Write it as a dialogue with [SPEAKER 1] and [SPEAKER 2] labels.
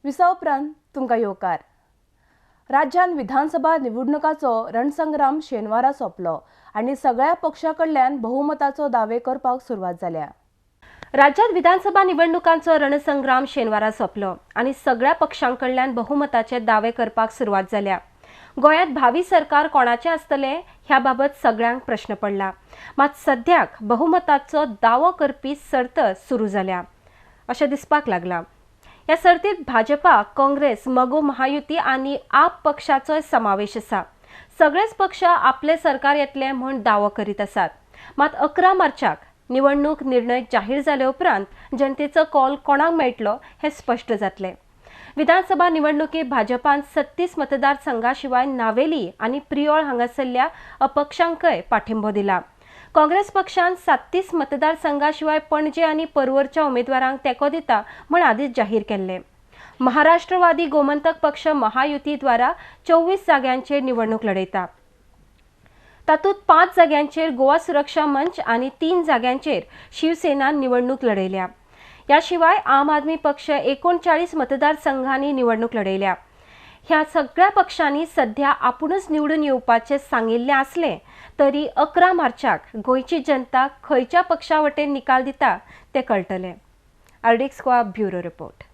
[SPEAKER 1] विसा उपरांत तुमकां येवकार. राज्यांत विधानसभा निवडणुकाचो रणसंग्राम शेनवारा सोंपलो आनी सगळ्या पक्षां कडल्यान बहुमताचो दावे करपाक सुरवात जाल्या.
[SPEAKER 2] राज्यांत विधानसभा निवडणुकांचो रणसंग्राम शेनवारा सोंपलो आनी सगळ्या पक्षां कडल्यान बहुमताचे दावे करपाक सुरवात जाल्या. गोंयांत भावी सरकार कोणाचें आसतलें ह्या बाबत सगळ्यांक प्रश्न पडला. मात सद्याक बहुमताचो दावो करपी सर्त सुरू जाल्या अशें दिसपाक लागलां. ह्या सर्तीत भाजपा, काँग्रेस, मगो, महायुती आनी आप पक्षाचोय समावेश आसा. सगळेच पक्ष आपलें सरकार येतलें म्हूण दावो करीत आसात. मात 11 मार्चाक निवडणूक निर्णय जाहीर जाले उपरांत जनतेचो कौल कोणाक मेळटलो हें स्पश्ट जातलें. विधानसभा निवडणुकीत भाजपान 36 मतदारसंघा शिवाय नावेली आनी प्रियोळ हांगासरल्या अपक्षांकय पाठिंबो दिला. काँग्रेस पक्षान 37 मतदारसंघा शिवाय पणजे आनी परवरच्या उमेदवारांक तेंको दिता म्हूण आदींच जाहीर केल्लें. महाराष्ट्रवादी गोमंतक पक्ष महायुती द्वारा 24 जाग्यांचेर निवडणूक लढयता. तातूंत 5 जाग्यांचेर गोवा सुरक्षा मंच आनी 3 जाग्यांचेर शिवसेनान निवडणूक लढयल्या. ह्या शिवाय आम आदमी पक्ष 39 मतदारसंघांनी निवडणूक लढयल्या. ह्या सगळ्या पक्षांनी सध्या आपुणूच निवडून येवपाचें सांगिल्लें आसलें तरी 11 मार्चाक गोंयची जनता खंयच्या पक्षा वटेन निकाल दिता तें कळटलें. RDX Goa bureau report.